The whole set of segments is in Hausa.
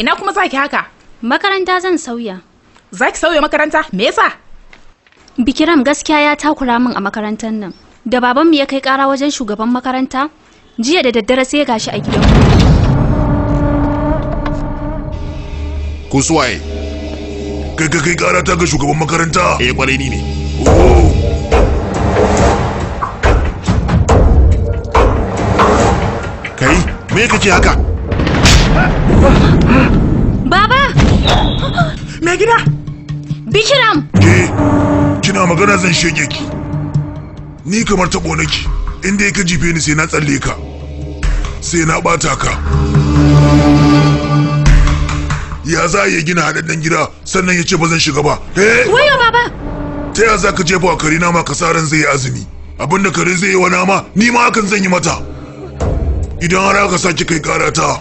Ina kuma zaki haka? Makaranta zan sauya. Zaki sauya makaranta? Me yasa? Bikiram gaskiya ya takura min a makarantar nan. Da babanmu ya kai kara wajen shugaban makaranta, jiya da daddare sai gashi a gidan. Ku suwaye? Kai ka kai kara ta ga shugaban makaranta? Eh, kwarai ni ne. Oh. Kai, me kake haka? Baba! Me gida? Bikiram! Ke, kina magana zan shege ki. Ni kamar taɓo nake, inda ka jife ni sai na tsalle ka. Sai na ɓata ka. Ya za a iya gina haɗaɗɗen gida sannan ya ce ba zan shiga ba. Eh? Wayo baba! Ta ya za ka jefa wa kare nama ka sa ran zai yi azumi? Abinda kare zai yi wa nama, ni ma hakan zan yi mata. Idan har aka sake kai karata,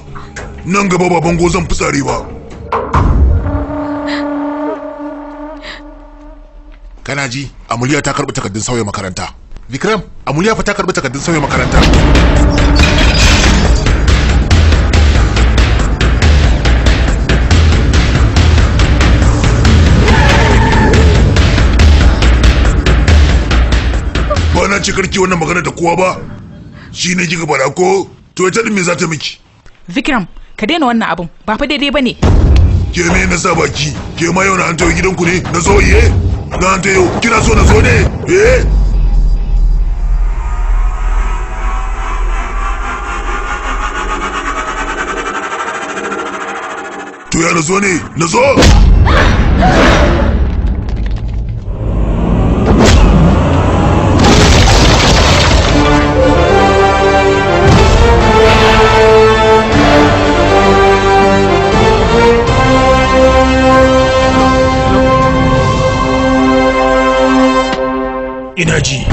nan gaba ba bango zan fitsari ba. Kana ji, Amuliya ta karɓi takardun sauya makaranta. Vikram, Amuliya fa ta karɓi takardun sauya makaranta. Ba na ce karki wannan magana da kowa ba. Shi ne kika faɗa ko? To ita din me za ta miki? Vikram, ka daina wannan abun, ba fa daidai bane. Ke me na sa baki? Ke ma yau na an tayo gidanku ne? Na zo iye? Na an tayo, kina so na zo ne? Eh? To ya na zo ne? Na zo? Ina ji.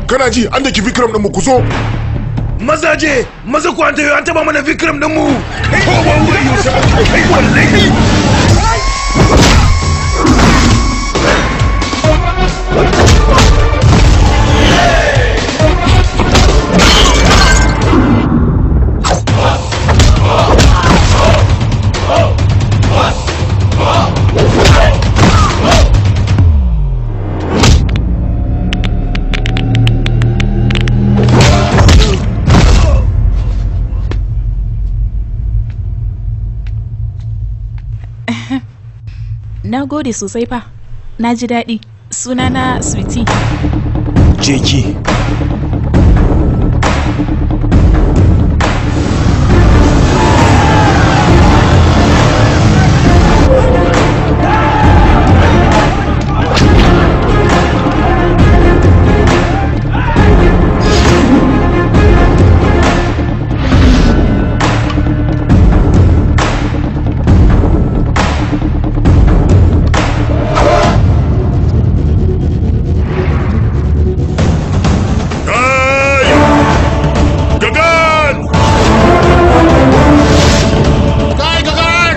Kana ji, an daki Vikram ɗin mu ku zo. Mazaje, maza ku an tayo an taba mana Vikram ɗin mu. Ko ba wuri yau sai kai wallahi. Na gode sosai fa. Na ji daɗi. Sunana Sweetie. Jeki. Kai! Gagan! Kai Gagan!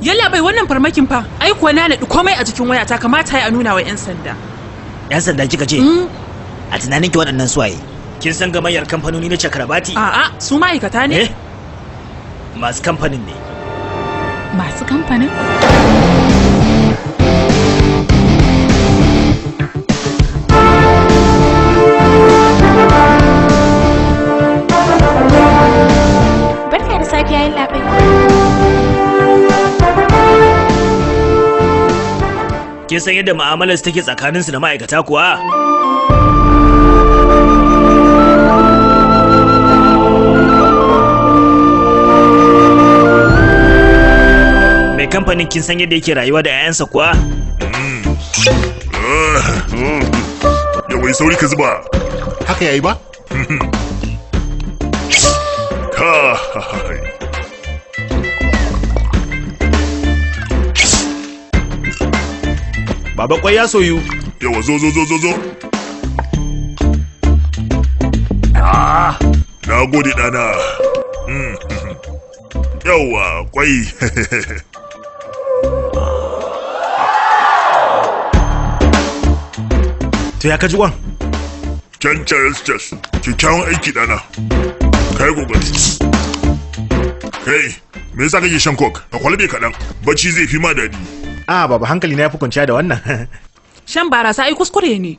Yalla bai wannan farmakin fa, ai kuwa na naɗi komai a jikin wayata kamata ya nuna wa 'yan sanda. 'Yan sanda kika ce? A tunanin ki waɗannan suwaye? Kin san gamayyar kamfanoni na Chakrabati? A'a, su ma'aikata ne? Eh? Masu kamfanin ne. Masu kamfanin? Barka da safiya yallaɓai. Kin san yadda mu'amalar su take tsakaninsu da ma'aikata kuwa? Mai kamfanin kin san yadda yake rayuwa da 'ya'yansa kuwa? Yawai sauri ka zuba. Haka yayi ba? Kai. Baba kwai ya soyu. Yawa zo zo zo zo zo. Na gode ɗana. Yawa kwai. To ya kaji kwan? Can Charles Chess. Kyakkyawan aiki ɗana. Kai kokari. Kai, me yasa kake shan coke? Ka kwalbe kaɗan. Bacci zai fi ma daɗi. A baba hankali na ya fi kwanciya da wannan. Shan barasa ai kuskure ne.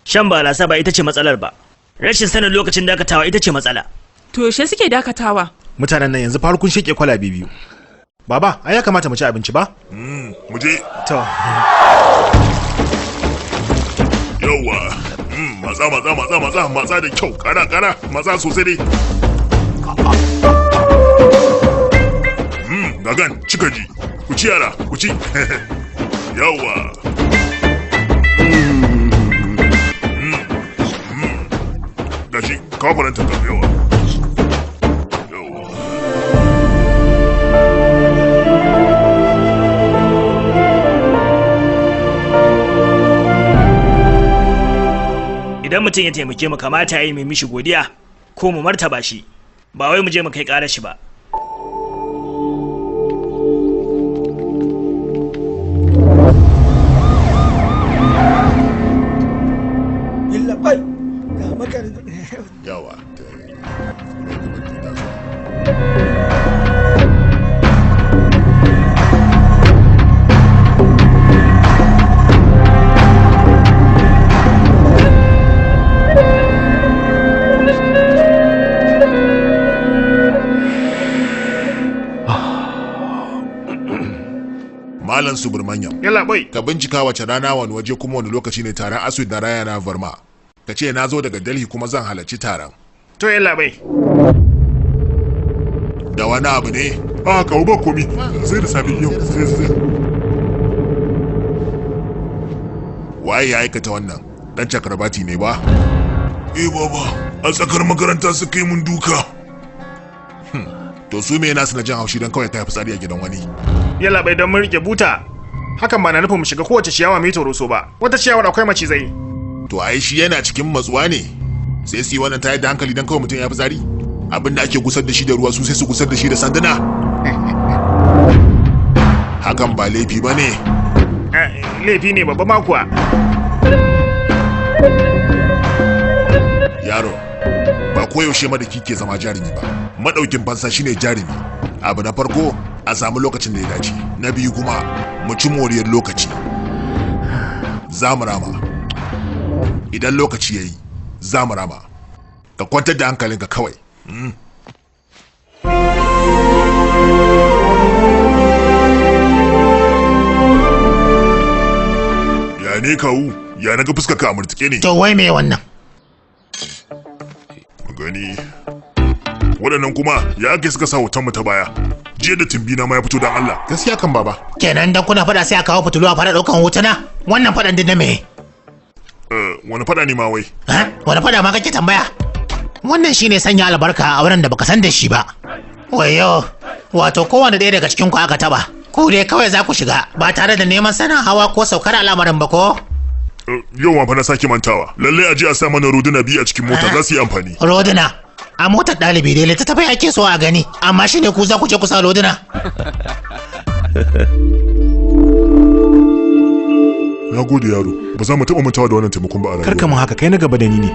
Shan barasa ba ita ce matsalar ba. Rashin sanin lokacin dakatawa ita ce matsala. To yaushe suke dakatawa? Mutanen nan yanzu farkon sheke kwalabe biyu. Baba, ai ya kamata mu ci abinci ba? Mu je. To. Yawwa. Matsa matsa matsa matsa matsa da kyau. Kara kara matsa sosai dai. Gagan cika ji. Ku ci yara, ku ci. Yawwa. Gashi, kawo farantin ka yawa. Yawwa. Idan mutum ya taimake mu kamata ya yi mai mishi godiya ko mu martaba shi, ba wai mu je mu kai ƙarar shi ba. Yawa. Malam Subramanyam. Yalla bai. Ka bincika wace rana wani waje kuma wani lokaci ne taron Aswin da Rayana Varma. Ka ce na zo daga Delhi kuma zan halarci taron. To yalla bai. Da wani abu ne? A kawo ba komi sai da safe yau sai sai. Waye ya aikata wannan? Dan Chakrabati ne ba? Eh baba, a tsakar makaranta suka yi mun duka. To su me nasu na jan haushi don kawai ta fitsari a gidan wani? Yalla bai don mun rike buta. Hakan ba na nufin mu shiga kowace ciyawa mai toroso ba. Wata ciyawar akwai macizai. To ai shi yana cikin matsuwa ne. Sai su yi wannan tayar da hankali don kawai mutum ya fitsari. Abin da ake gusar da shi da ruwa su sai su gusar da shi da sanduna. Hakan ba laifi ba ne. Laifi ne babba ma kuwa. Yaro, ba koyaushe madaki ke zama jarumi ba. Madaukin fansa shine jarumi. Abu na farko, a samu lokacin da ya dace. Na biyu kuma, mu ci moriyar lokaci. Za mu rama. Idan lokaci ya yi, za mu rama. Ka kwantar da hankalinka kawai. Ya ne kawu, ya naga fuskar ka a murtuke ne. To wai me wannan? Gani. Waɗannan kuma ya ake suka sa hoton mu ta baya. Jiya da tumbi na ma ya fito don Allah. Gaskiya kan baba. Kenan dan kuna faɗa sai a kawo fitilu a fara ɗaukan hotuna? Wannan faɗan din na me? Wani faɗa ne ma wai? Ha? Wani faɗa ma kake tambaya? Wannan shine sanya albarka a auren da baka san da shi ba. Wayo, wato kowane ɗaya daga cikin ku aka taba. Ku dai kawai za ku shiga ba tare da neman sanin hawa ko saukar al'amarin ba ko? Yau ma fa na sake mantawa. Lalle a je a sa mana roduna biyu a cikin mota za su yi amfani. Roduna? A motar ɗalibi dai littattafai ake so a gani, amma shine ku za ku je ku sa roduna. Na gode yaro, ba za mu taɓa mantawa da wannan taimakon ba a rayuwa. Kar ka mun haka, kai na gaba da ni ne.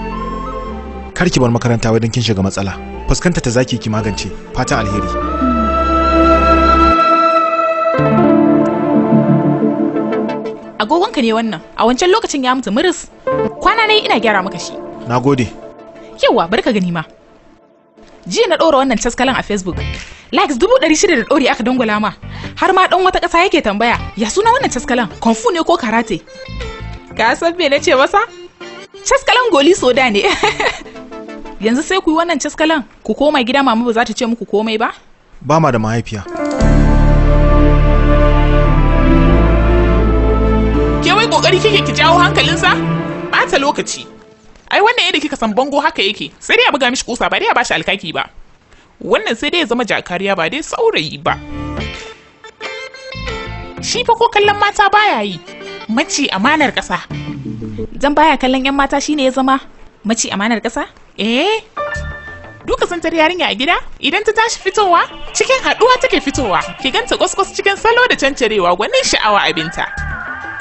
Kar ki bar makaranta wai don kin shiga matsala. Fuskanta ta zaki ki magance. Fatan alheri. Agogonka ne wannan. A wancan lokacin ya mutu muris. Kwana nayi ina gyara maka shi. Na gode. Yawwa, bari ka gani ma. Jiya na ɗora wannan caskalan a Facebook. Likes 600,000 da ɗori aka dangwala ma. Har ma ɗan wata ƙasa yake tambaya, ya suna wannan caskalan? Kung fu ne ko karate? Ka san me na ce masa? Caskalan goli soda ne. Yanzu sai ku yi wannan caskalan, ku koma gida mama ba za ta ce muku komai ba? Ba ma da mahaifiya. Ke wai kokari Kokari kike ki jawo hankalinsa? Bata lokaci. Ai wannan yadda kika san bango haka yake, sai dai a buga mishi kusa ba dai a bashi alkaki ba. Wannan sai dai ya zama jakariya ba dai saurayi ba. Shi fa ko kallon mata baya yi. Maci amanar ƙasa. Dan baya kallon 'yan mata shine ya zama maci amanar ƙasa? Eh. Duka sun tar yarinya a gida idan ta tashi fitowa cikin haɗuwa take fitowa, ki ganta kwaskwas cikin salo da cancarewa gwanin sha'awa abinta.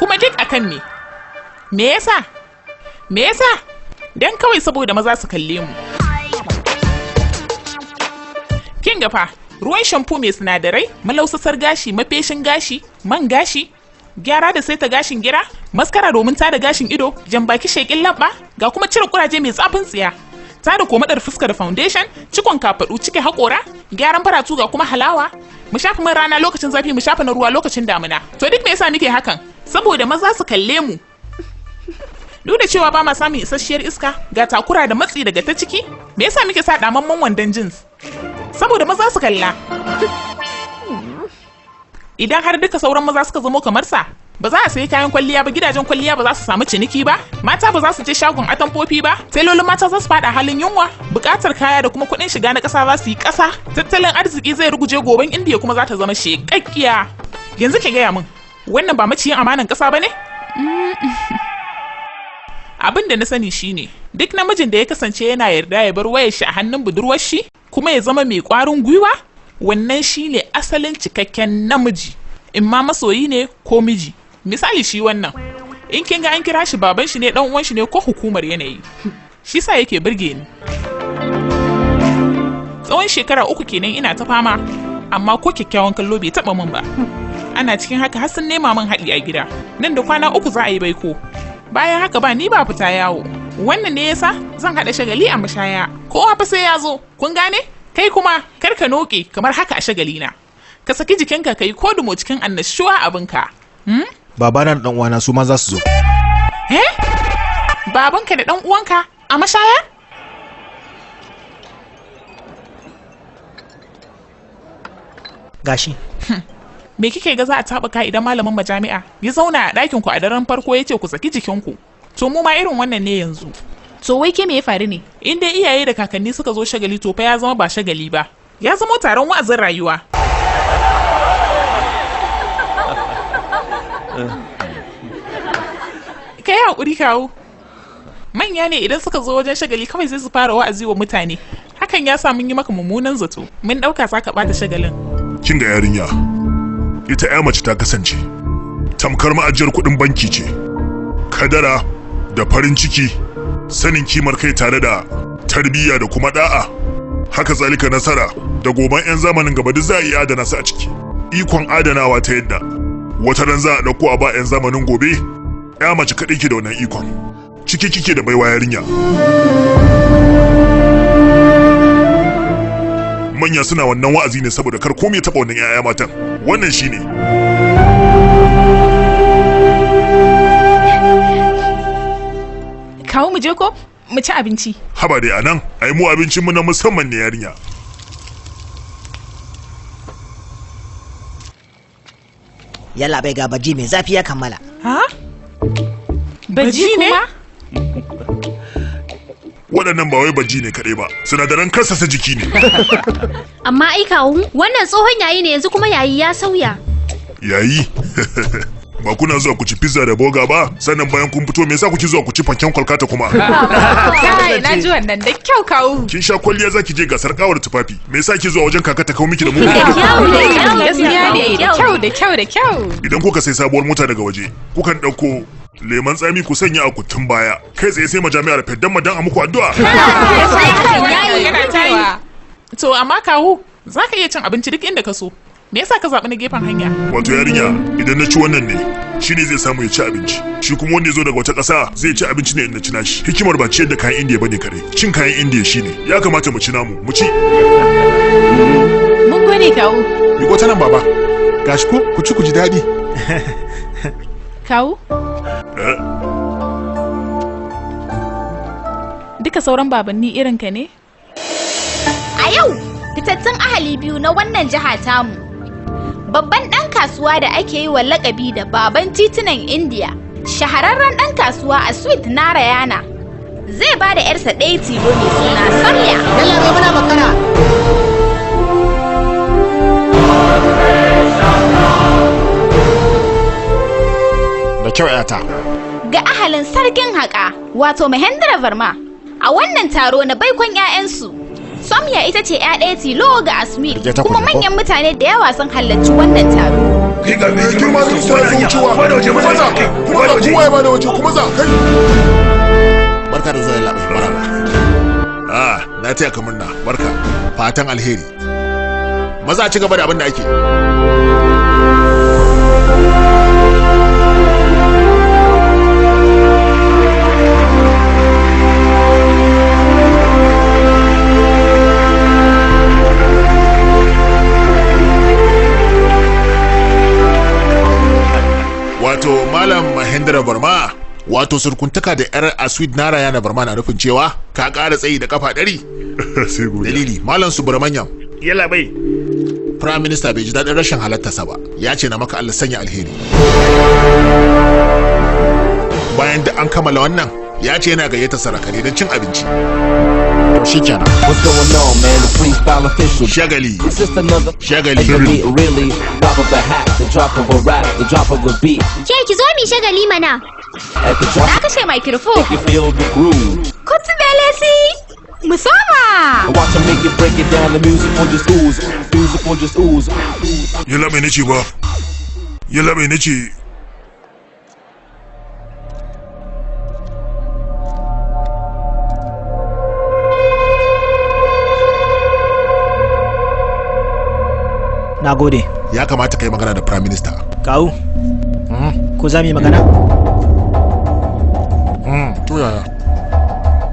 Kuma duk akan me? Me yasa? Me yasa? Dan kawai saboda maza su kalle mu. Kin ga fa, ruwan shampo mai sinadarai, malausasar gashi, mafeshin gashi, man gashi, gyara da saita gashin gira, maskara domin tada gashin ido, jambaki shekin labba, ga kuma cire kuraje mai tsafin tsiya. Tada komadar fuska da foundation, cikon kafaɗu, cike haƙora, gyaran faratu ga kuma halawa. Mu shafa man rana lokacin zafi, mu shafa na ruwa lokacin damina. To duk me yasa muke hakan? Saboda maza su kalle mu. Duk da cewa ba ma samun isasshiyar iska, ga takura da matsi daga ta ciki, me yasa muke sa damamman wandon jeans? Saboda maza su kalla. Idan har duka sauran maza suka zamo kamar sa, ba za a sayi kayan kwalliya ba, gidajen kwalliya ba za su samu ciniki ba, mata ba za su je shagon atamfofi ba, telolin mata za su fada halin yunwa, buƙatar kaya da kuma kuɗin shiga na ƙasa za su yi ƙasa, tattalin arziki zai ruguje, goben Indiya kuma za ta zama sheƙaƙƙiya. Yanzu ki gaya min, wannan ba maciyin amanan ƙasa ba ne? Abin da na sani shine duk namijin da ya kasance yana yarda ya bar wayar shi a hannun budurwar shi kuma ya zama mai ƙwarin gwiwa, wannan shine asalin cikakken namiji, in ma masoyi ne ko miji. Misali shi wannan, in kin ga an kira shi baban shi ne, dan uwan shi ne ko hukumar yanayi, shi sa yake burge ni. Tsawon shekara 3 kenan ina ta fama, amma ko kyakkyawan kallo bai taba min ba. Ana cikin haka har sun nema min haɗi a gida, nan da kwana 3 za a yi baiko. Bayan haka ba ni ba fita yawo. Wannan ne yasa zan haɗa shagali a mashaya, kowa fa sai ya zo, kun gane? Kai kuma kar ka noke kamar haka a shagali na, ka saki jikinka ka yi kodumo cikin annashuwa abinka. Babana da dan uwana su ma za su zo. Eh? Babanka da dan uwanka a mashaya? Gashi. Me kike ga za a taɓuka idan malamin majami'a ya zauna a ɗakin ku a daren farko ya ce ku saki jikinku? To mu ma irin wannan ne yanzu. To wai ke me ya faru ne? In dai iyaye da kakanni suka zo shagali to fa ya zama ba shagali ba. Ya zama taron wa'azin rayuwa. Kai haƙuri kawo. Manya ne idan suka zo wajen shagali kawai sai su fara wa'azi wa mutane. Hakan ya sa mun yi maka mummunan zato. Mun ɗauka za ka ɓata shagalin. Kin ga yarinya, ita ya mace ta kasance tamkar ma'ajiyar kuɗin banki ce. Kadara da farin ciki, sanin kimar kai tare da tarbiyya da kuma da'a. Haka zalika nasara da goban 'yan zamanin gaba duk za a iya adana su a ciki. Ikon adanawa ta yadda wata ran za a ɗauko a ba 'yan zamanin gobe, ya mace kaɗai ke da wannan ikon. Ciki kike da baiwa yarinya. Manya suna wannan wa'azi ne saboda kar komai ya taɓa wannan 'ya'ya matan. Wannan shine. Kawo mu je ko mu ci abinci. Haba dai anan, ai mu abincin mu na musamman ne yarinya. Yalla bai ga baji mai zafi ya kammala. Ha? Baji ne? Waɗannan ba wai baji ne kaɗai ba, sinadaran kasasa jiki ne. Amma ai kawu, wannan tsohon yayi ne yanzu kuma yayi ya sauya. Yayi? Ba kuna zuwa ku ci pizza da burger ba, sannan bayan kun fito me yasa kuke zuwa ku ci fanken kwalkata kuma? Kai, na ji wannan da kyau kawu. Kin sha kwalliya zaki je gasar kawar tufafi, me yasa ki zuwa wajen kaka ta kawo miki da mugu? Gaskiya ne, da kyau da kyau da kyau. Idan kuka sai sabuwar mota daga waje, kukan ɗauko leman tsami ku sanya a kutun baya, kai tsaye sai majami'ar feddan madan a muku addu'a. To amma kawu, za ka iya cin abinci duk inda ka so. Me yasa ka zaɓi na gefen hanya? Wato yarinya, idan na ci wannan ne, shi ne zai samu ya ci abinci. Shi kuma wanda ya zo daga wata ƙasa zai ci abinci ne in na ci nashi. Hikimar ba ciyar da kayan Indiya bane kare. Cin kayan Indiya shine. Ya kamata mu ci namu, mu ci. Mun gode kawu. Miko ta nan baba. Gashi ko ku ci ku ji daɗi. Kawu? Duka sauran babanni irin ka ne? A yau, fitattun ahali biyu na wannan jiha tamu. Babban ɗan kasuwa da ake yi wa lakabi da baban titunan Indiya Shahararren ɗan kasuwa a Sweet Narayana zai ba da 'yarsa ɗaya tilo mai suna Samya. Yalla bai muna makara. Da kyau 'yata. Ga ahalin sarkin haƙa wato Mahendra Varma a wannan taro na baikon 'ya'yansu. Somya ita ce 'ya ɗaya tilo ga Asmit Rike ta kuma kuje ko? manyan mutane da yawa sun halarci wannan taro. Kai ga mai girma sun sa wucewa. Kuma da waje Kuma za, kuma za, kowa ya bada waje, kuma za, kai. Barka da zuwa yalla bai, maraba. Ah, na taya ka murna, barka. Fatan alheri. Maza ci gaba da abin da ake. Wato Malam Mahendra Barma, wato surkuntaka da yar Aswid Narayana Barma na nufin cewa ka ƙara tsayi da kafa 100. Dalili, Malam Subramanyam. Yalla bai. Prime Minister bai ji daɗin rashin halartarsa ba, ya ce na maka Allah sanya alheri. Bayan da an kammala wannan, ya ce yana gayyatar sarakare don cin abinci. To shikenan. What's going on, man? The freestyle official. Shagali. It's just another Shagali. Really, drop of a hat, the drop of a rap, the drop of a beat. Ke ki zo mi shagali mana. At the drop, Na kashe microphone. you feel the groove. Kutu Belesi, musoma! Watch 'em make it break it down. The music will just ooze, music will just ooze. Yalla bai nace ba. Yalla bai nace. Na gode. Ya kamata ka yi magana da Prime Minister. Kawu. Ko za mu yi magana? To yaya?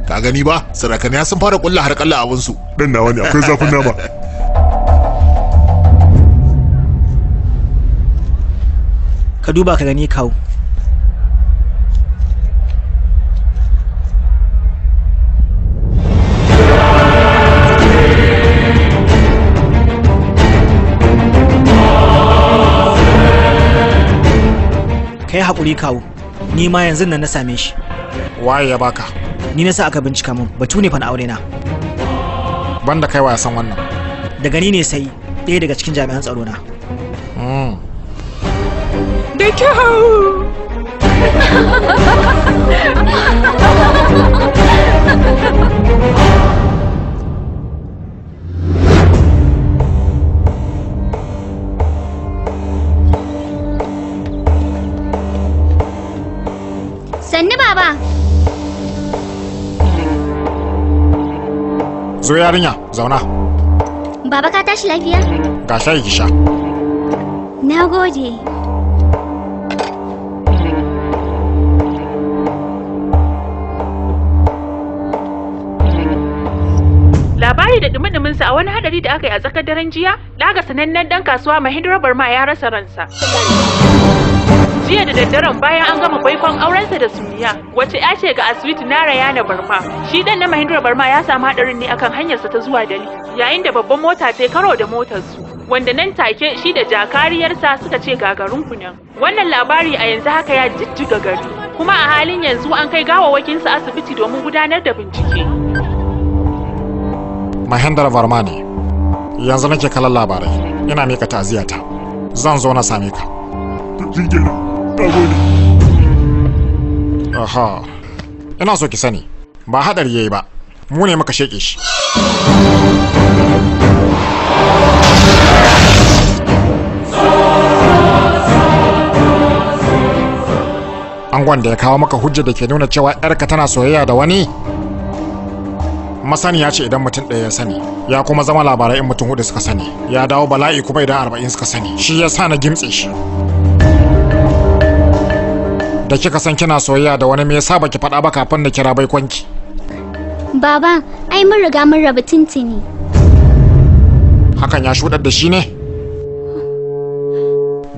Ka gani ba, sarakaniya sun fara kulla har kalla abinsu. Dan nawa ne akwai zafin nama. Ka duba ka gani kawu. Kai haƙuri kawu. Ni ma yanzu nan na same shi. Waye ya baka? Ni na sa aka bincika mun batu ne fa na aure na. Banda kai wa ya san wannan. Daga ni ne sai ɗaya daga cikin jami'an tsaro na. Da kyau. Sannu baba. Zo yarinya, zauna. Baba ka tashi lafiya? Ga shayi ki sha. Na gode. Labari da dumi sa a wani hadari da aka yi a tsakar daren jiya, daga sanannen dan kasuwa Mahendra Barma ya rasa ransa. Jiya da daddaren bayan an gama baikon aurensa da Sumiya, wacce ya ce ga Aswiti Narayana Barma. Shi dan na Mahendra Barma ya samu hadarin ne akan hanyarsa ta zuwa Delhi, yayin da babban mota ta yi karo da motarsu. Wanda nan take shi da jakariyarsa suka ce gagarin kunan. Wannan labari a yanzu haka ya jijjiga gari, kuma a halin yanzu an kai gawawakinsa asibiti domin gudanar da bincike. Mahendra Varma ne. Yanzu nake kallon labarai. Ina mika ta'aziyata. Zan zo na same ka. Aha. Ina so ki sani, ba hadari yayi ba. Mu ne muka sheke shi. Angon da ya kawo maka hujja da ke nuna cewa 'yarka tana soyayya da wani masaniya ce idan mutum ɗaya ya sani ya kuma zama labarai in mutum hudu suka sani ya dawo bala'i kuma idan 40 suka sani shi ya sa na gimtse shi da kika san kina soyayya da wani me yasa baki faɗa ba kafin na kira baikonki? Baba, ai mun riga mun rabu tintini. Hakan ya shuɗar da shi ne?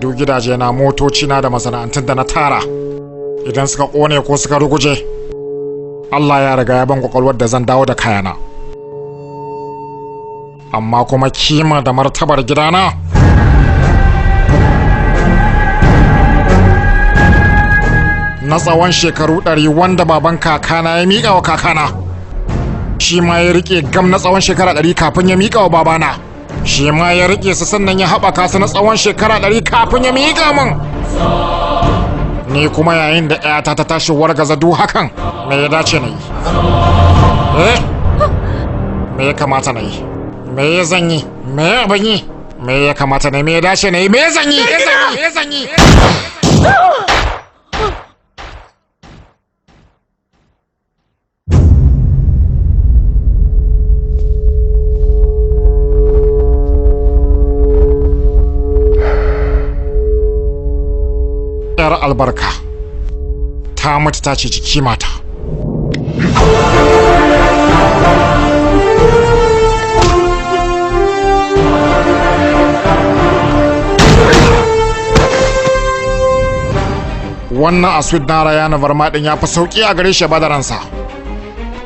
Duk gidaje na, motoci na da masana'antun da na tara idan suka ƙone ko suka ruguje, Allah ya riga ya ban kwakwalwar da zan dawo da kayana. Amma kuma kima da martabar gidana Na tsawon shekaru 100 wanda baban kakana ya miƙa wa kakana. Shi ma ya riƙe gam na tsawon shekara 100 kafin ya miƙa wa babana. Shi ma ya riƙe su sannan ya haɓaka su na tsawon shekara 100 kafin ya miƙa min. Ni kuma yayin da 'yata ta tashi wargaza duk hakan, me ya dace na yi? Eh? Me ya kamata na yi? Me ya zan yi? Me ya ban yi? Me ya kamata na yi? Me ya dace na yi? Me ya zan yi? Me ya zan yi? Yar albarka ta mutu ta ce jiki mata. Wannan aswid na Rayana Varma din ya fi sauki a gare shi ba da ransa,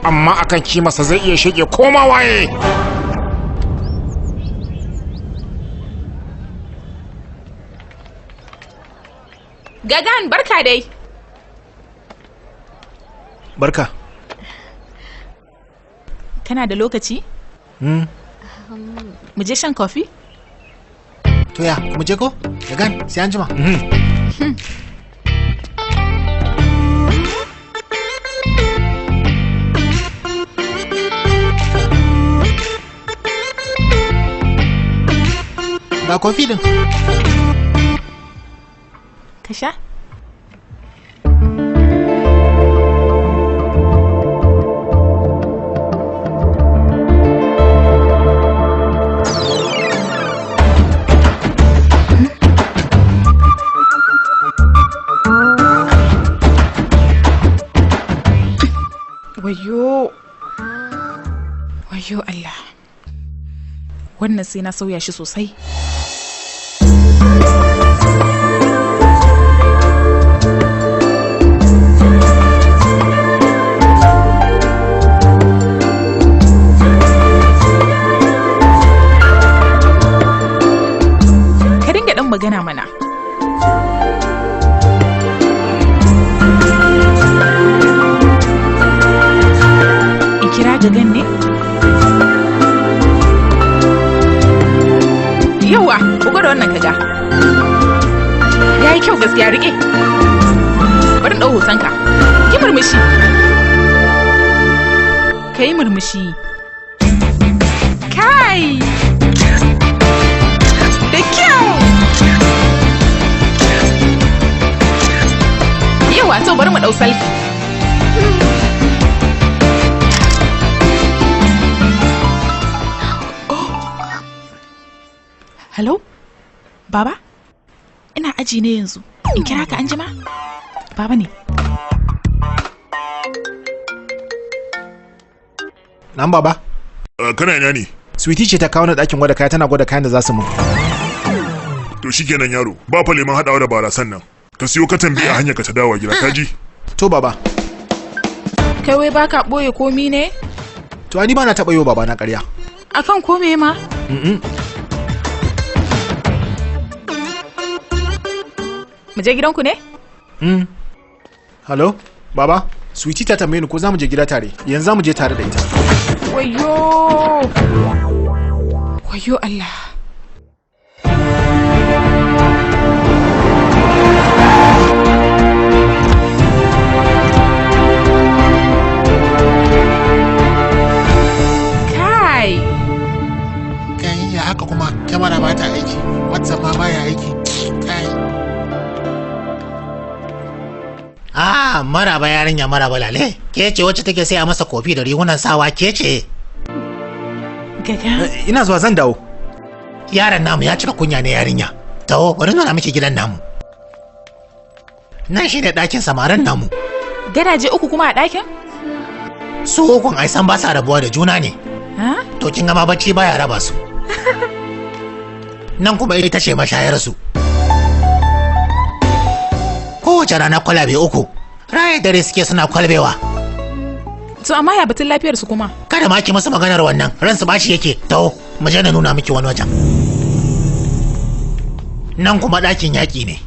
amma akan kimarsa zai iya shege koma waye. Gagan, barka dai. Barka. Kana da lokaci? Mu je shan kofi? To ya, mu je ko? Gagan, sai an jima. Ga kofi din. Ka sha? Wayo. Wayo Allah. Wannan sai na sauya shi sosai. Ka dinga ɗan magana mana. In kira Jagan ne? Yauwa, ku gwada wannan kaja. Ya yi kyau gaskiya, rike. Bari in ɗau hotonka. Ki murmushi. Ka yi murmushi. Kai! Da kyau! Yauwa, to bari mu ɗau selfie. Hello? Baba? Ina aji ne yanzu. In kira ka anjima? Baba ne. Nan baba. Kana ina ne? Sweetie ce ta kawo ni ɗakin gwada kaya, tana gwada kayan da za su mun. To shikenan yaro, ba fa leman haɗawa da barasan nan. Ka siyo katan biyu a hanyar ka ta dawo gida, ka ji? To baba. Kai wai baka ɓoye komi ne? To ani ba na taɓa yi wa baba na ƙarya. Akan kome ma? Mu je gidanku ne? Hello, baba. Sweetie ta tambaye ni ko za mu je gida tare. Yanzu za mu je tare da ita. Wayo! Wayo Allah. Kai! Kai, ya haka kuma kyamara ba ta aiki, WhatsApp ma baya aiki. Kai. Ah, maraba yarinya, maraba lale. Ke ce wacce take saya masa kofi da rigunan sawa, ke ce? Gaga. Ina zuwa, zan dawo. Yaron namu ya cika kunya ne yarinya. Taho, bari nuna miki gidan namu. Nan shine ɗakin samarin namu. Gadaje uku kuma a ɗakin? Su ukun ai san ba sa rabuwa da juna ne. Ha? To kin ga ma bacci baya raba su. Nan kuma ita ce mashayar su. Kowace rana kwalabe uku. Raye dare suke suna kwalbewa. To amma ya batun lafiyar su kuma? Kada ma ki masa maganar wannan, ransu bashi yake. Taho, mu je na nuna miki wani wajen. Nan kuma ɗakin yaƙi ne.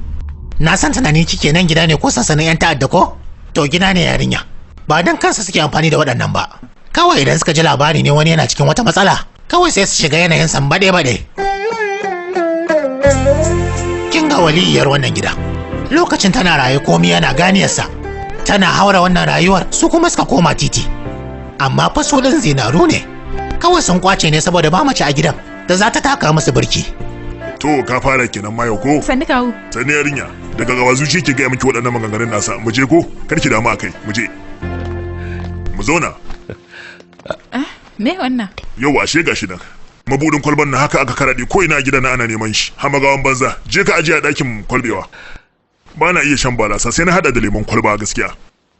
Na san tunanin kike nan gida ne ko sansanin 'yan ta'adda ko? To gida ne yarinya. Ba dan kansa suke amfani da waɗannan ba. Kawai idan suka ji labari ne wani yana cikin wata matsala, kawai sai su shiga yanayin sambaɗe-baɗe. Kin ga waliyar wannan gida. Lokacin tana raye komai yana ganiyarsa. Tana haura wannan rayuwar su kuma suka koma titi. Amma fa su ɗin zinaru ne. Kawai sun kwace ne saboda ba mace a gidan da za ta taka musu birki. To ka fara kenan mayo ko? Sannu kawu. Sannu yarinya. Daga gawa zuciya ke gaya miki waɗannan maganganun nasa. Mu je ko? Kar ki damu akai. Mu je. Mu zauna. Me wannan? Yau ashe gashi nan. Mabudin kwalban na haka aka karaɗe ko ina a gidan na ana neman shi. Hamagawan banza. Je ka ajiye a ɗakin kwalbewa. Ba na iya shan barasa sai na hada da lemon kwalba gaskiya.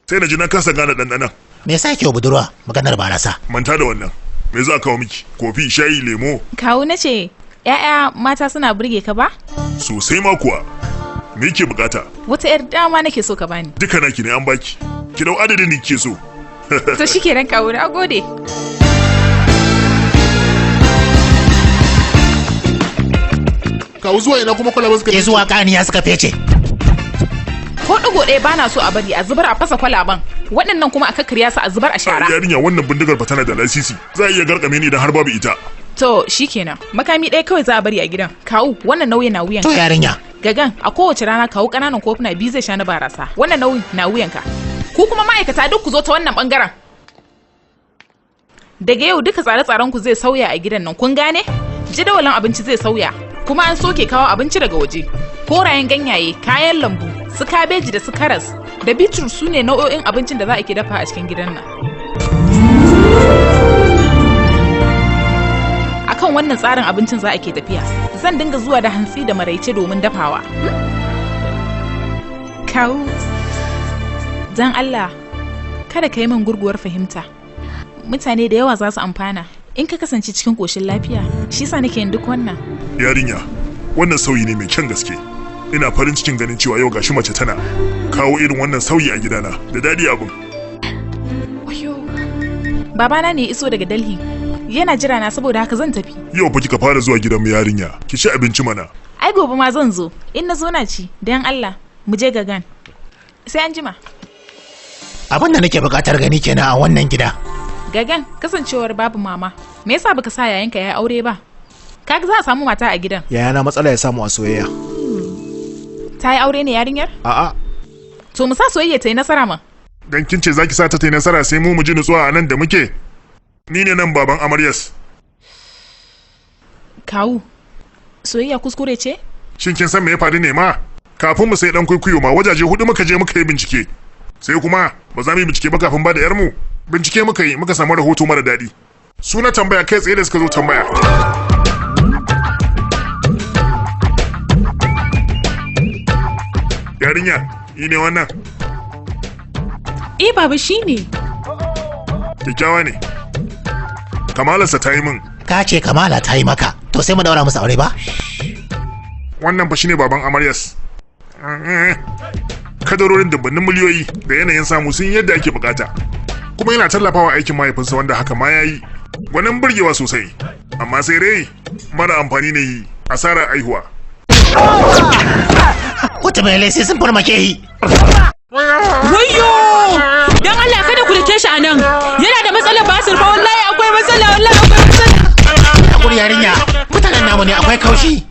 Sai na ji na kasa gane ɗanɗanon. Me yasa yake wa budurwa maganar barasa? Manta da wannan. Me za a kawo miki? Kofi, shayi, lemo. Kawu na ce, ‘ya'ya mata suna burge ka ba? Sosai ma kuwa. Me yake bukata? Wata ‘yar dama nake so ka bani. Duka naki ne an baki. Ki dau adadin da kike so. To shikenan kawu, na gode. Kawu zuwa ina kuma kwalaban suka Ke zuwa kaniya suka fece. Ko ɗigo ɗaya bana so a bari a zubar a fasa kwalaban. Waɗannan kuma a kakkarya su a zubar a shara. Yarinya wannan bindigar fa tana da lasisi. Za a iya garkame ni idan har babu ita. To shikenan, makami ɗaya kawai za a bari a gidan. Kawu, wannan nauyin na wuyanka. To yarinya. Gagan, a kowace rana kawu ƙananan kofuna biyu zai sha na barasa. Wannan nauyin na wuyanka. Ku kuma ma'aikata duk ku zo ta wannan bangaren. Daga yau duka tsare-tsaren ku zai sauya a gidan nan, kun gane? Jadawalin abinci zai sauya, kuma an soke kawo abinci daga waje. Korayen ganyaye, kayan lambu, su kabeji da su karas, da bitrus su ne nau'o'in abincin da za a ke dafa a cikin gidan nan. Akan wannan tsarin abincin za a ke tafiya. Zan dinga zuwa da hantsi da maraice domin dafawa. Kawu, dan Allah, kada ka yi min gurguwar fahimta. Mutane da yawa za su amfana in ka kasance cikin ƙoshin lafiya. Shi sa nake yin duk wannan. Yarinya, wannan sauyi ne mai kyan gaske. Ina farin cikin ganin cewa yau gashi mace tana kawo irin wannan sauyi a gidana. Da daɗi abin. Wayo. Babana ne ya iso daga Delhi. Yana jira na saboda haka zan tafi. Yau fa kika fara zuwa gidan mu yarinya. Ki ci abinci mana. Ai gobe ma zan zo. In na zo na ci, dan Allah, mu je Gagan. Sai an jima. Abin da nake buƙatar gani kenan a wannan gida. Gagan, kasancewar babu mama, me yasa baka sa yayanka ya aure ba? Kaga za a samu mata a gidan. Yayana matsala ya samu a soyayya. Ta yi aure ne yarinyar? A'a. To mu sa soyayya ta yi nasara ma. Dan kin ce zaki sa ta yi nasara sai mu mu ji nutsuwa a nan da muke. Ni ne nan baban amaryas. Kawu, soyayya kuskure ce? Shin kin san me ya faru ne ma? Kafin mu sai dan kwaikwayo ma wajaje hudu muka je muka yi bincike. Sai kuma ba za mu yi bincike ba kafin ba da yarmu. Bincike muka yi muka samu rahoto mara daɗi. Suna tambaya kai tsaye da suka zo tambaya. Yarinya, yi ne wannan? Eh baba shi ne. Kyakkyawa ne. Kamalarsa ta yi min. Ka ce Kamala ta yi maka, to sai mu daura musu aure ba? Wannan fa shine baban amaryas. Kadarorin dubbannin miliyoyi da yanayin samu sun yadda ake bukata. Kuma yana tallafawa aikin mahaifinsa wanda haka ma yayi. Gwanin burgewa sosai. Amma sai dai mara amfani ne yi asarar aihuwa. Wata mai lai sai sun farmake yi. Wayyo! Dan Allah kada ku dake shi a nan. Yana da matsalar basir fa wallahi akwai matsala wallahi akwai matsala. Hakuri yarinya, mutanen namu ne akwai kaushi.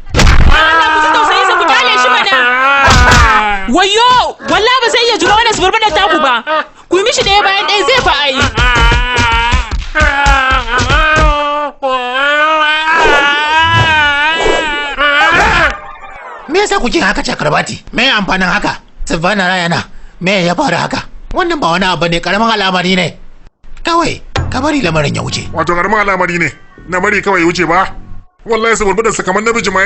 Allah ku ji tausayin sa ku kyale shi mana. Wayyo! Wallahi ba zai iya jura wannan suburbuɗar taku ba. Ku yi mishi ɗaya bayan ɗaya zai fa ayi. Me yasa kuke haka Chakrabarti? Me amfanin haka? Savannah Rayana, me ya faru haka? Wannan ba wani abu ne, karamin al'amari ne. Kawai, ka bari lamarin ya wuce. Wato karamin al'amari ne, na bari kawai ya wuce ba? Wallahi saboda sa kamar namiji ma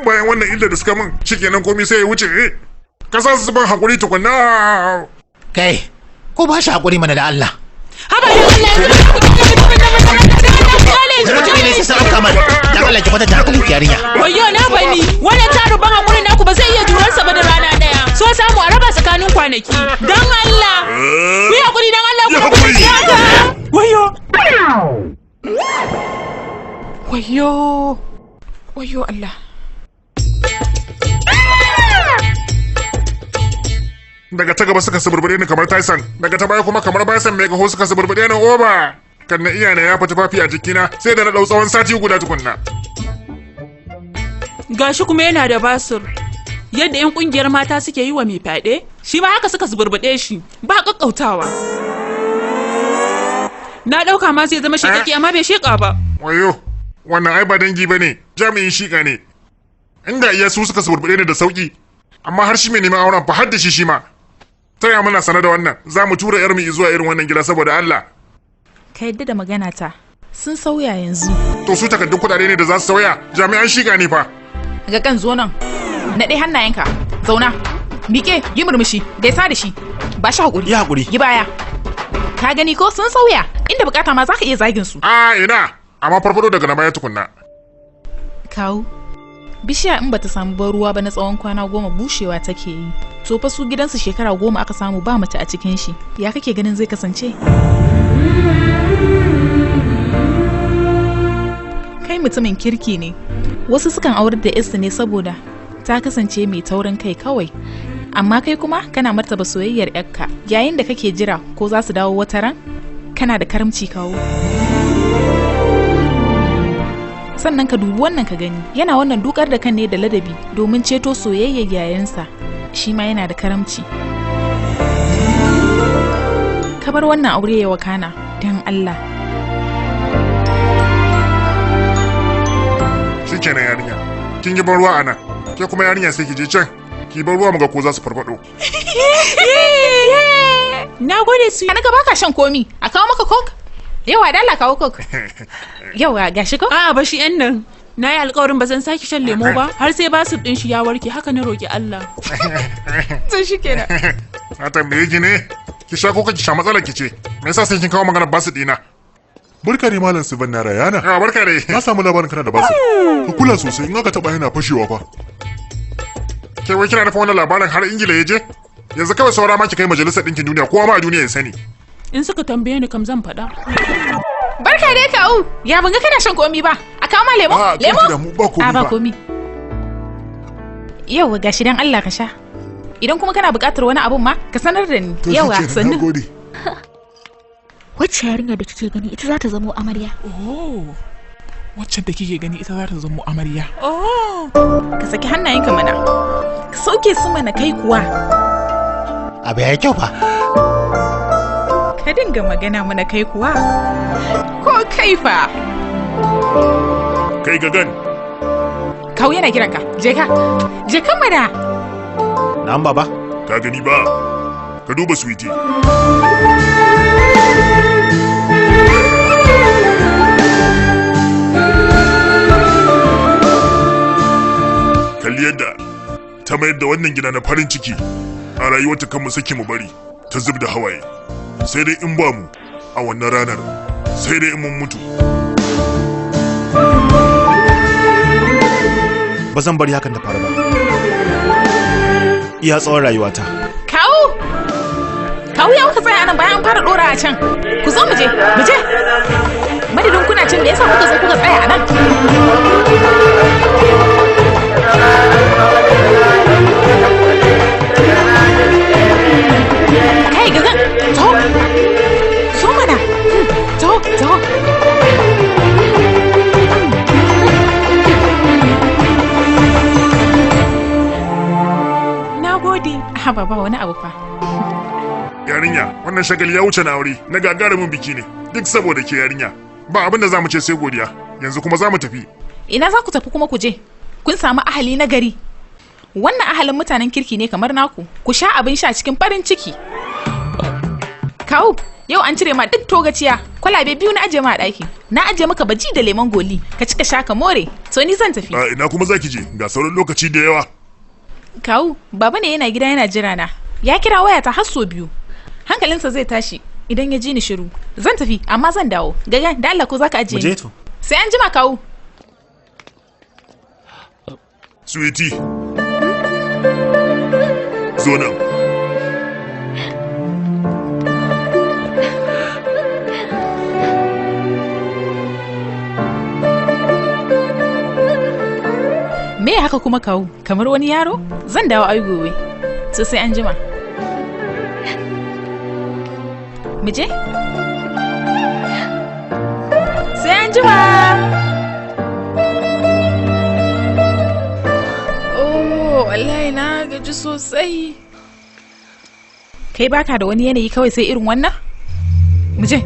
bayan wannan illa da suka min shikenan komai sai ya wuce. Ka sa su ban hakuri tukunna. Kai, ko ba shi hakuri mana da Allah. Haba da Allah yanzu ku kyale shi. Mutum ne sai sa kamar. Dan Allah ki kwatanta hankalin ki yarinya. Wayyo na bani wannan tarin ban hakurin naku ba zai iya jurarsa ba da rana daya. So samu a raba tsakanin kwanaki. Dan Allah. Ku yi hakuri dan Allah ku rabu da haka. Wayyo. Wayyo. Wayyo Allah. Daga ta gaba suka suburbure ni kamar Tyson, daga ta baya kuma kamar Bison mai kaho suka suburbure ni oba. Kan na iya na ya fita tufafi a jikina sai da na dau tsawon sati guda tukunna. Gashi kuma yana da basir. Yadda 'yan kungiyar mata suke yi wa mai fyaɗe, shi ma haka suka suburbuɗe shi, ba ƙaƙƙautawa. Na ɗauka ma zai zama shekaki amma bai sheƙa ba. Wayo, wannan ai ba dangi ba ne, jami'in shiƙa ne. Inda iya su suka suburbuɗe ni da sauƙi, amma har shi mai neman auren fa har da shi shi ma. Ta ya muna sane da wannan, za mu tura 'yarmu zuwa irin wannan gida saboda Allah. Ka yadda da magana ta, sun sauya yanzu. To su takardun kuɗaɗe ne da za su sauya, jami'an shiƙa ne fa. Ga kan zo nan. Naɗe hannayenka, zauna, miƙe, yi murmushi, gaisa da shi, ba shi haƙuri. Yi haƙuri. Yi baya. Ka gani ko sun sauya, inda bukata ma za ka iya zagin su. A ina, amma farfado daga na baya tukunna. Kawu, bishiya in bata samu ban ruwa ba na tsawon kwana 10 bushewa take yi. To fa su gidansu shekara 10 aka samu ba mace a cikin shi. Ya kake ganin zai kasance? Kai mutumin kirki ne. Wasu sukan aurar da yarsu ne saboda ta kasance mai taurin kai kawai. Amma kai kuma kana martaba soyayyar yarka yayin da kake jira ko za su dawo wata ran, kana da karamci kawo. Sannan ka dubi wannan ka gani, yana wannan dukar da kan ne da ladabi domin ceto soyayyar yayansa, shi ma yana da karamci. Ka bar wannan aure ya wakana don Allah. Shikenan yarinya, kin yi ban ruwa a nan, ke kuma yarinya sai ki je can, ki bar ruwa mu ga ko za su farfado. Na gode su. Na ga baka shan komi, a kawo maka coke? Yawa da Allah kawo coke. Yawa gashi ko? A'a ba shi yan nan. Na yi alkawarin ba zan sake shan lemo ba har sai basir din shi ya warke, haka na roki Allah. To shikenan. Na tambaye ki ne, ki sha ko ki sha matsalar ki ce. Me yasa sai kin kawo maganar basir dina? Barka ne Malam Sivan na Rayana. Yawa barka ne. Na samu labarin kana da basir. Ka kula sosai in aka taba yana fashewa fa. Ke wai kina nufin wannan labarin har Ingila ya je? Yanzu kawai saura ma ki kai majalisar ɗinkin duniya kowa ma a duniya ya sani. In suka tambaye ni kam zan faɗa. Barka dai kawu. Ya ban ga kana shan komi ba. A kawo ma lemo? A, Lemo? kar ki damu, ba komi A ba fa. komi. Yawa gashi dan Allah ka sha. Idan kuma kana buƙatar wani abun ma ka sanar da ni. To Yawa shikenan, sannu. nagode. Wacce yarinya da kike gani ita za ta zamo amarya. Oh, waccan da kike gani ita za ta zamo amarya. Oh. Ka saki hannayenka mana. Ka sauke su mana kai kuwa. Abu ya yi kyau fa. Ka dinga magana mana kai kuwa. Ko kai fa. Kai gagan. Kawu yana kiranka. Je ka. Je ka mana. Na'am baba. Ka gani ba? Ka duba sweetie. Kalli yadda ta mayar da wannan gida na farin ciki a rayuwarta kan mu saki mu bari ta zub da hawaye. Sai dai in ba mu a wannan ranar, sai dai in mun mutu. Ba zan bari hakan ta faru ba. Iya tsawon rayuwata. Kawu! Kawu ya kuka tsaya anan bayan an fara dora a can. Ku zo mu je, mu je. Madadin kuna can me yasa kuka zo kuka tsaya anan? Kai gazan, taho. Zo mana. Taho, taho. Na gode. Haba ba wani abu fa. Yarinya, wannan shagali ya wuce na aure, na gagarumin biki ne, duk saboda ke yarinya. Ba abin da za mu ce sai godiya, yanzu kuma za mu tafi. Ina za ku tafi kuma ku je? Kun samu ahali na gari. Wannan ahalin mutanen kirki ne kamar naku. Ku sha abin sha cikin farin ciki. Kawu, yau an cire ma duk togaciya. Kwalabe biyu na aje ma a ɗaki. Na aje maka baji da lemon goli. Ka cika sha ka more. To ni zan tafi. A ina kuma za ki je, ga sauran lokaci da yawa. Kawu, baba ne yana gida yana jira na. Ya kira wayata har sau biyu. Hankalinsa zai tashi idan ya ji ni shiru. Zan tafi amma zan dawo. Gaga, da Allah ko zaka ajiye Mu je ni? to. Sai an jima kawu. Sweetie. Zo nan. Me haka kuma kawu? Kamar wani yaro? Zan dawo ai gobe. To sai an jima. Mu je? Sai an jima. Oh, wallahi na gaji sosai. Kai baka da wani yanayi kawai sai irin wannan? Mu je.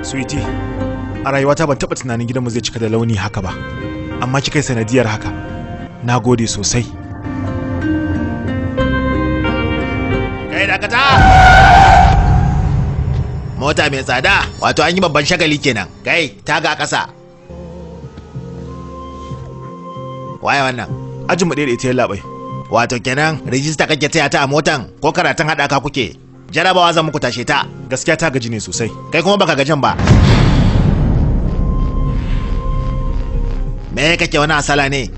Sweetie, a rayuwata ban taɓa tunanin gidanmu zai cika da launi haka ba, amma kika yi sanadiyar haka. Na gode sosai. Kai dakata! Mota mai tsada, wato an yi babban shagali kenan. Kai, taga ƙasa. Waye wannan? Ajin mu ɗaya da ita ya labai. Wato kenan, rijista kake taya ta a motan ko karatun haɗaka kuke? Jarabawa zan muku tashe ta. Gaskiya ta gaji ne sosai. Kai kuma baka gajin ba. Me kake wani asala ne?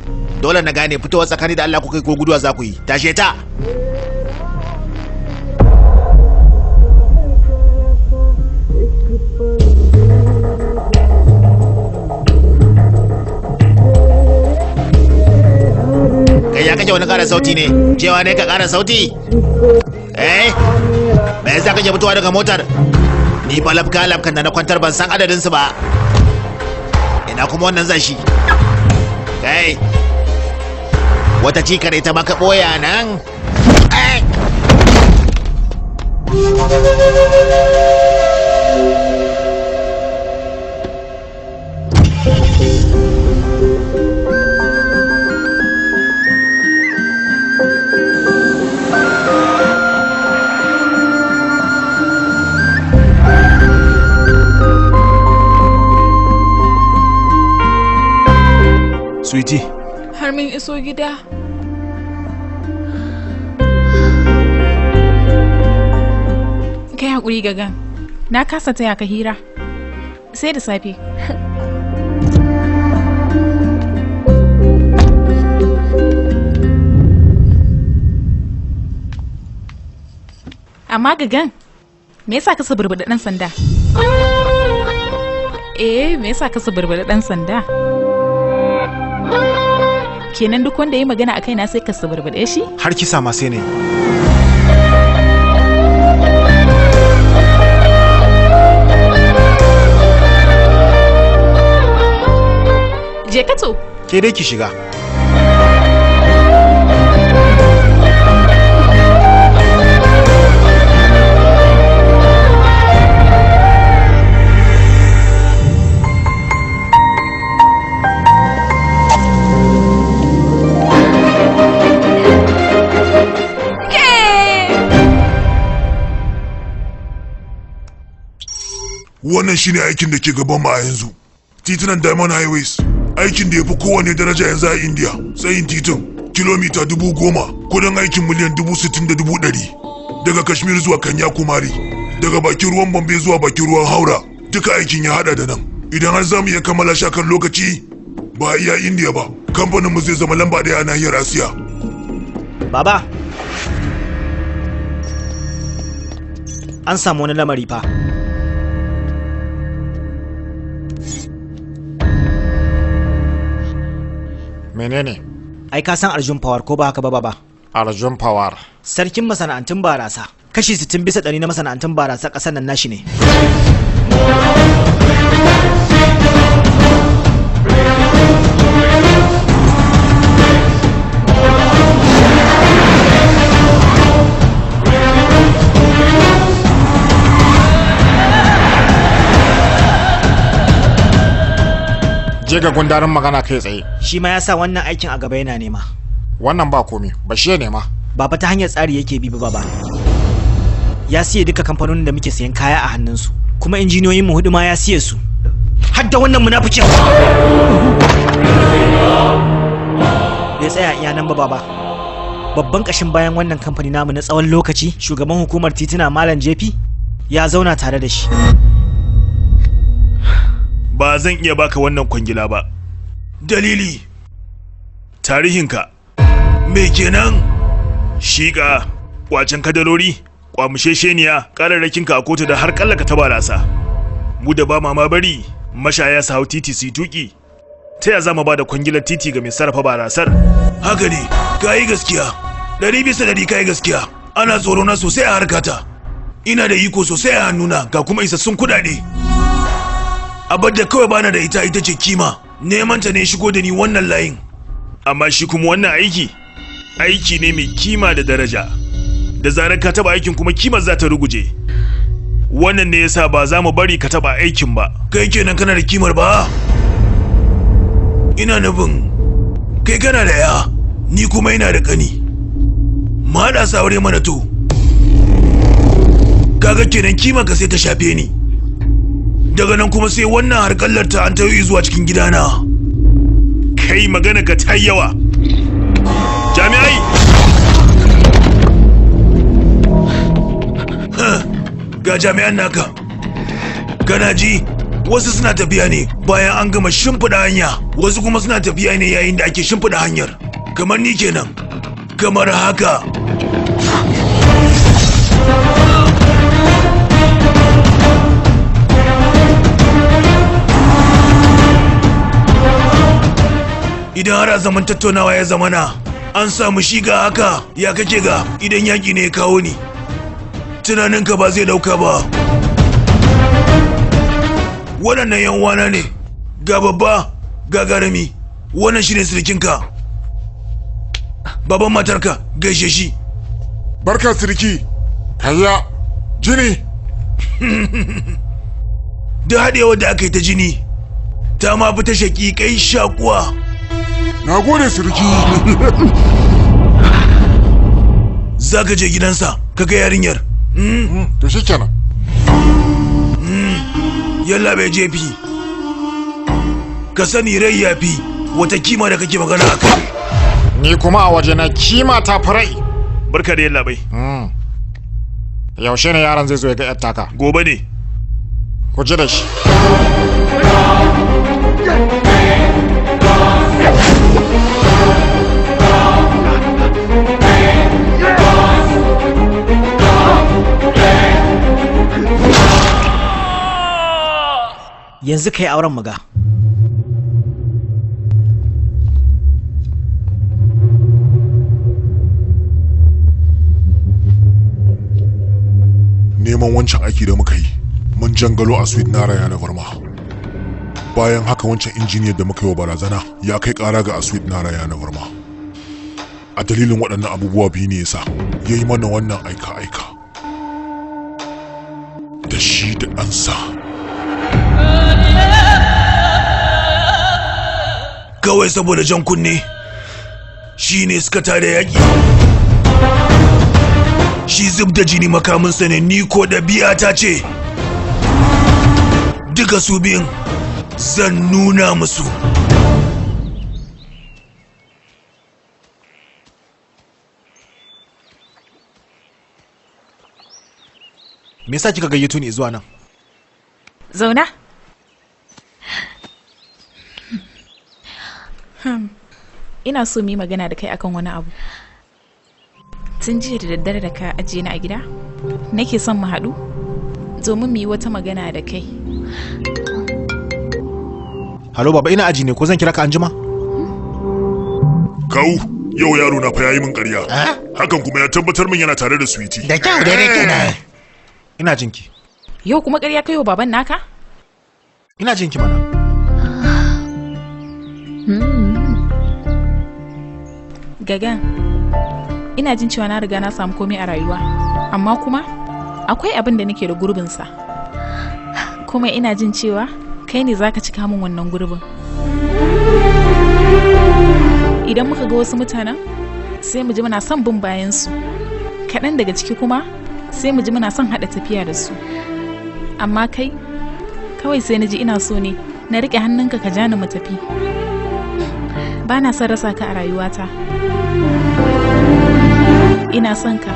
Dole na gane fitowa tsakani da Allah kuka yi ko guduwa za ku yi. Tashe ta. Kai ya kake wani ƙara sauti ne? Cewa ne ka ƙara sauti? Eh? Me yasa kake fitowa daga motar? Ni fa lafka lafkan da na kwantar ban san adadin su ba. Ina kuma wannan zashi? Kai. Wata cikar ita ma ka boya nan. Eh! Sweetie, Har mun iso gida. Kai haƙuri gagan. Na kasa taya ka hira. Sai da safe. Amma gagan, me yasa ka suburbuɗi ɗan sanda? Eh, me yasa ka suburbuɗi ɗan sanda? Kenan duk wanda ya yi magana a kaina sai ka suburbuɗe shi? Har kisa ma sai na yi. Je ka to. Ke dai ki shiga. Wannan shine aikin da ke gaban mu a yanzu. Titunan Diamond Highways, aikin da ya fi kowane daraja yanzu a India. Tsayin titin kilomita 10,000, kudin aikin miliyan 60,100,000. Daga Kashmir zuwa Kanyakumari, daga bakin ruwan Bombay zuwa bakin ruwan Haura, duka aikin ya hada da nan. Idan har za mu iya kammala shi akan lokaci, ba iya India ba, kamfanin mu zai zama lamba ɗaya a nahiyar Asiya. Baba, an samu wani lamari fa. Menene? Ai ka san Arjun Pawar ko ba haka ba baba? Arjun Pawar. Sarkin masana'antun barasa. Kashi 60% na masana'antun barasa ƙasar nan nashi ne. Je ga gundarin magana kai tsaye. Shi ma ya sa wannan aikin a gaba yana nema. Wannan ba komi, ba shi ya nema. Baba ta hanyar tsari yake bi ba baba. Ya siye duka kamfanonin da muke sayan kaya a hannunsu, kuma injiniyoyin mu hudu ma ya siye su. Har da wannan munafikin. Bai tsaya iya nan ba baba. Babban kashin bayan wannan kamfani namu na tsawon lokaci, shugaban hukumar tituna Malam JP ya zauna tare da shi. Ba zan iya baka wannan kwangila ba. Dalili, tarihinka, me kenan? Shiƙa, kwacen kadarori, kwamushesheniya, ƙararrakinka a kotu da har kallaka ta barasa. Mu da ba mama bari, Mashaya su hau titi su yi tuki. Ta ya za mu ba da kwangilar titi ga mai sarrafa barasar? Haka ne, ka yi gaskiya. 100% ka yi gaskiya. Ana tsoro na sosai a harkata. Ina da iko sosai a hannuna ga kuma isassun kuɗaɗe. Abar da kawai bana da ita ita ce kima. Neman ta ne shigo da ni wannan layin. Amma shi kuma wannan aiki, aiki ne mai kima da daraja. Da zarar ka taba aikin kuma kimar za ta ruguje. Wannan ne yasa ba za mu bari ka taba aikin ba. Kai kenan kana da kimar ba? Ina nufin kai kana da ya, ni kuma ina da kani. Mu haɗa su aure mana to. Kaga kenan kima ka sai ta shafe ni. Daga nan kuma sai wannan harkallar ta an tayo zuwa cikin gidana. Kai magana ka ta yawa. Jami'ai! Ga jami'an naka. Kana ji? Wasu suna tafiya ne bayan an gama shimfiɗa hanya, wasu kuma suna tafiya ne yayin da ake shimfiɗa hanyar. Kamar ni kenan. Kamar haka. Idan har a zaman tattaunawa ya zamana an samu shiga haka, ya kake ga idan yaƙi ne ya kawo ni, tunaninka ba zai dauka ba. Waɗannan yan uwana ne, ga babba ga garami. Wannan shine sirikinka, baban matarka, gaishe shi. Barka siriki. Kayya jini. Da haɗewar da aka yi ta jini ta ma fi ta shaƙiƙai shakuwa. Na gode siriki. Za ka je gidansa ka ga yarinyar. To shi kenan. Yalla bai jefi. Ka sani rai ya fi wata kima da kake magana a kai. Ni kuma a waje na kima ta fi rai. Barka da yalla bai. Yaushe ne yaron zai zo ya ga yar taka? Gobe ne. Ku ji da shi. Yanzu kai auren muga. Neman wancan aiki da muka yi, mun jangalo a Sweet Nara yana Varma. Bayan haka wancan injiniyar da muka yi wa barazana ya kai kara ga Aswit Nara yana Varma. A dalilin waɗannan abubuwa biyu ne yasa ya yi mana wannan aika-aika. Da shi da ɗansa. Kawai saboda jan kunne shi ne suka tada yaƙi. Shi zub da jini makaminsa ne, ni ko ɗabi'a ta ce. Duka su biyun zan nuna musu. Me yasa kika gayyato ni zuwa nan? Zauna. Ina so mu yi magana da kai akan wani abu. Tun jiya da daddare da ka ajiye ni a gida, nake son mu haɗu domin mu yi wata magana da kai. Halo baba, ina aji ne, ko zan kira ka anjima? Kawu, yau yaro na fa yayi min ƙarya. Hakan kuma ya tabbatar min yana tare da Sweetie. Da kyau daidai kenan. Ina jinki. Yau kuma ƙarya kai wa baban naka? Ina jinki mana. Gagan, ina jin cewa na riga na samu komai a rayuwa, amma kuma akwai abin da nake da gurbinsa. Kuma ina jin cewa kai ne zaka cika min wannan gurbin. Idan muka ga wasu mutanen, sai mu ji muna son bin bayansu. Kaɗan daga ciki kuma, sai mu ji muna son haɗa tafiya da su. Amma kai, kawai sai na ji ina so ne na riƙe hannunka ka ja ni mu tafi. Ba na son rasa ka a rayuwata. Ina son ka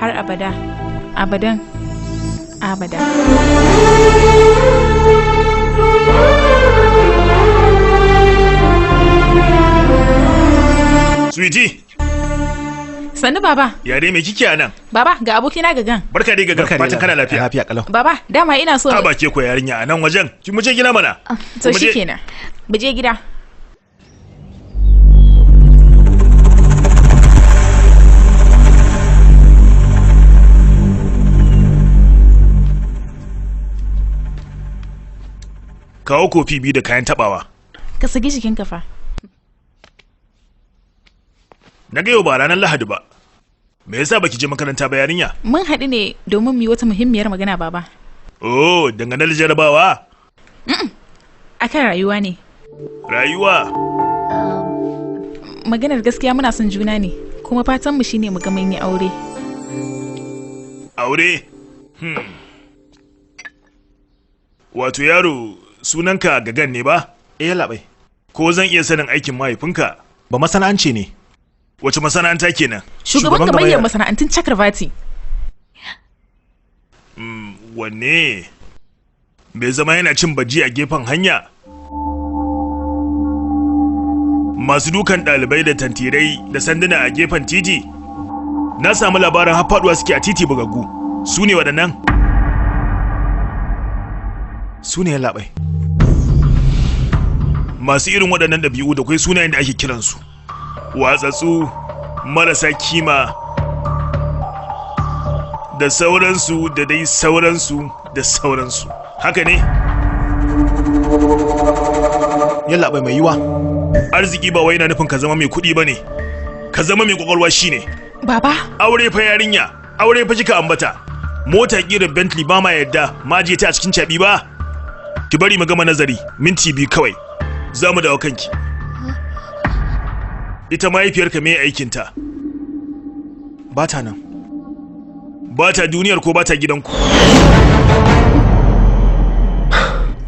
har abada, abadan, abada. Sweetie! Sannu baba. Ya dai me kike a nan? Baba ga abokina Gagan. Barka dai Gagan, fatan kana lafiya. Lafiya kalau. Baba dama ina so. Ha ba ke ko yarinya a nan wajen. Ki mu je gida mana. To shikenan. Mu je gida. Kawo kofi biyu da kayan tabawa. Ka saki jikinka fa. Na ga yau ba ranar Lahadi ba. Me yasa baki je makaranta ba yarinya? Mun haɗu ne domin mu yi wata muhimmiyar magana baba. Oh, dangane da jarabawa? Akan rayuwa ne. Rayuwa? Maganar gaskiya muna son juna ne, kuma fatan mu shine mu ga mun yi aure. Aure? Wato yaro sunanka Gagan ne ba? Eh labai. Ko zan iya sanin aikin mahaifinka? Ba masana'anci ne. Wace masana'anta kenan? Shugaban gamayyar masana'antun Chakravarti. Wanne? Bai zama yana cin baji a gefen hanya? Masu dukan ɗalibai da tantirai da sanduna a gefen titi? Na samu labarin har faɗuwa suke a titi bugaggu. Su ne waɗannan? Su ne labai. Masu irin waɗannan ɗabi'u da kwai sunayen da ake kiransu. Watsatsu, marasa kima, da sauransu da dai sauransu da sauransu. Haka ne? Yallaɓai mai yiwa. Arziki ba wai yana nufin ka zama mai kuɗi ba ne, ka zama mai ƙwaƙwalwa shi ne. Baba. Aure fa yarinya, aure fa kika ambata. Mota ƙirar Bentley ba ma yadda ma je ta a cikin caɓi ba. Ki bari mu gama nazari, minti 2 kawai. Za mu dawo kanki. Ita mahaifiyarka me aikinta? Ba ta nan. Ba ta duniyar ko ba ta gidanku?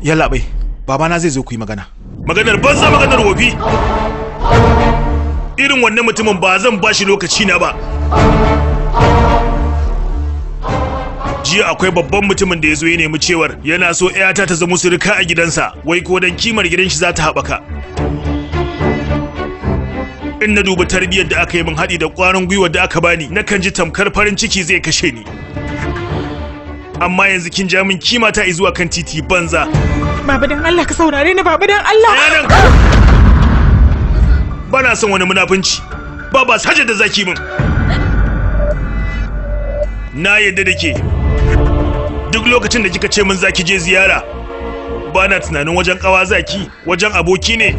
Yallaɓai, babana zai zo ku yi magana. Maganar banza, maganar wofi. Irin wannan mutumin ba zan ba shi lokaci na ba. Jiya akwai babban mutumin da ya zo ya nemi cewar yana so 'yata ta zama surika a gidansa, wai ko dan kimar gidan shi za ta haɓaka. In na dubi tarbiyyar da aka yi min haɗi da ƙwarin gwiwa da aka bani, nakan ji tamkar farin ciki zai kashe ni. Amma yanzu kin ja min kima ta zuwa kan titi banza. Baba dan Allah ka saurare ni, baba dan Allah. Bana son wani munafunci. Baba saje da zaki min. Na yadda da ke. Duk lokacin da kika ce min zaki je ziyara, bana tunanin wajen kawa zaki, wajen aboki ne,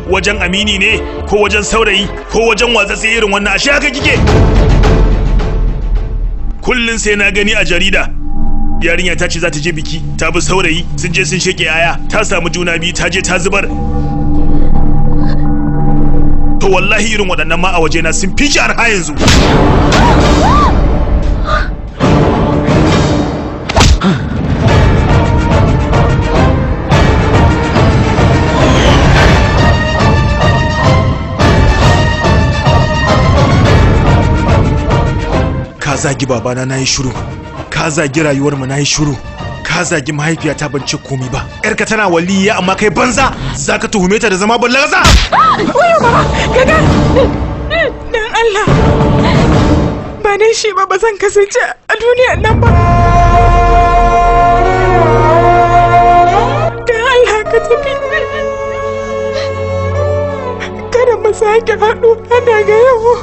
wajen amini ne, ko wajen saurayi, ko wajen watsatsi irin wannan. Ashe haka kike? Kullun sai na gani a jarida. Yarinya ta ce za ta je biki, ta bi saurayi, sun je sun sheke aya, ta samu juna biyu, ta je ta zubar. To wallahi irin waɗannan ma a wajena sun fi ki arha yanzu. Ka zagi babana na yi shiru, ka zagi rayuwarmu na yi shiru, ka zagi mahaifiyata ban ce komai ba. Yarka tana waliya amma kai banza zaka tuhume ta da zama ballagaza. Wayo baba, gaga. Dan Allah. Ba dan shi ba ba zan kasance a duniyar nan ba. Dan Allah ka tafi. Kada mu sake haɗuwa daga yau.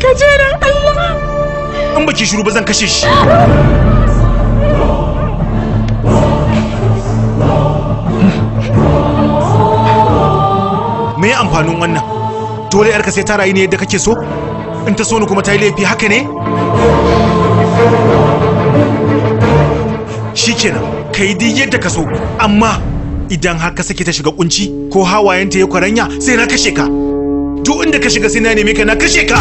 Ka je dan Allah. In baki shiru ba zan kashe shi. Me ya amfanin wannan? Dole yarka sai ta rayu ne yadda kake so? In ta so ni kuma ta yi laifi haka ne? Shikenan, ka yi duk yadda ka so, amma idan har ka sake ta shiga kunci ko hawayenta ya kwaranya sai na kashe ka. Duk inda ka shiga sai na neme ka na kashe ka.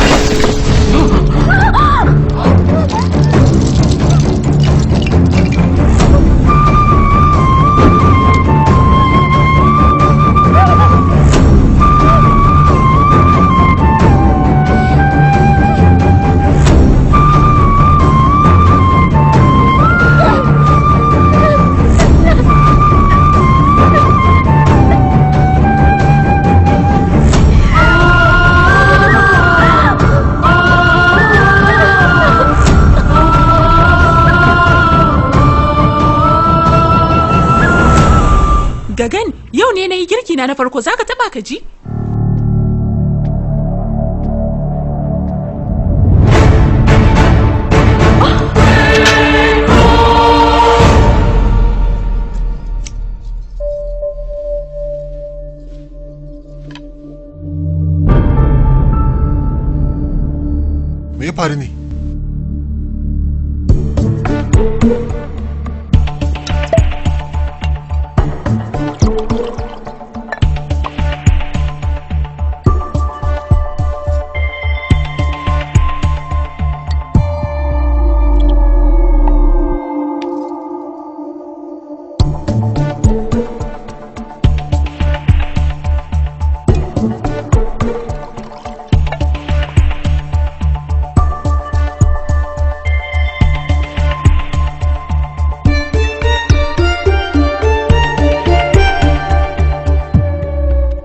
na yi girki na na farko, zaka taba ka ji? Me ya faru ne?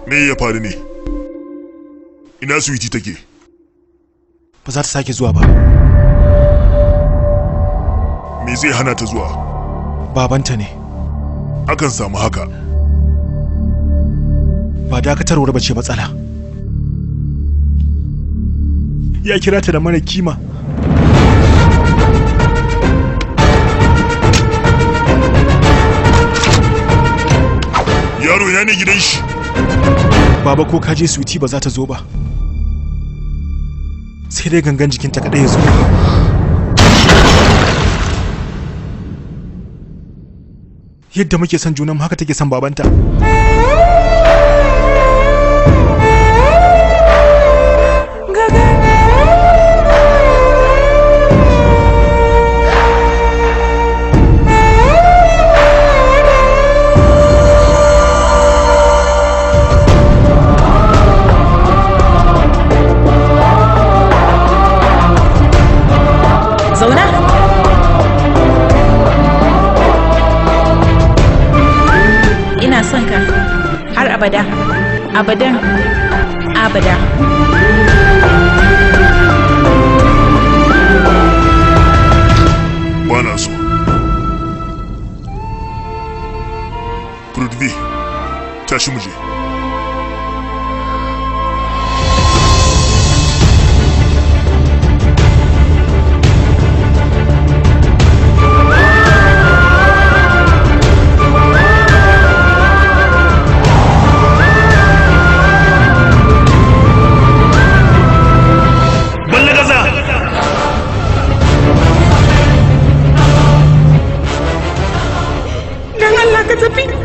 Me ya faru ne? Ina Suwiti take? Ba za ta sake zuwa ba. Me zai hana ta zuwa? Babanta ne. Akan samu haka. Ba dakatarwar ba ce matsala. Ya kira ta da mara kima. Yaro, ina ne gidan shi? Baba, ko ka je, Suwiti ba za ta zo ba. Sai dai gangan jikinta kaɗai ya zo. Yadda muke son junanmu, haka take son babanta. Zauna. Ina son ka har abada, abadan abada. Ba na so. Prithvi, tashi mu je. Ballagaza! Dan Allah ka tafi.